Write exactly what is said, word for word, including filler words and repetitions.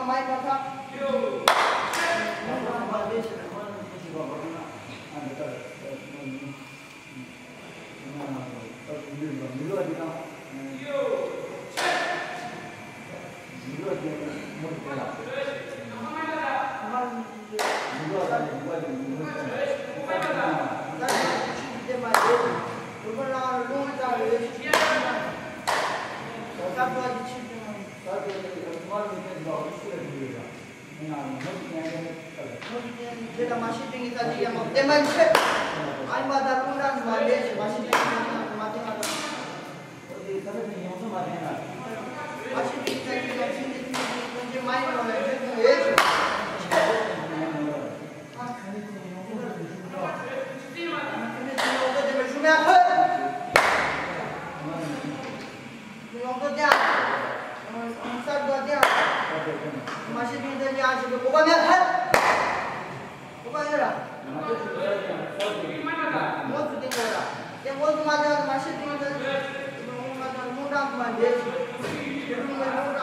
མ་ཡིན་པར་ཐལ། ཡོངས་རྫོགས་ཀྱང་། གསར་འགོད་ཀྱང་། མ་ཤེས་པའི་ཚན་གྱི་ཨ་ཞིག་གི་གོ་བ་མེད་ཧད། གོ་བ་ཡོད་ར། ངོ་སུ་དེ་གོ་ར། དེ་ངོ་སུ་མ་བྱ་མ་ཤེས་པའི་ཚན་གྱི་ངོ་མ་བྱ་རླུང་དྲག་མ་འདས་ཤིག་རླུང་མ་རླུང་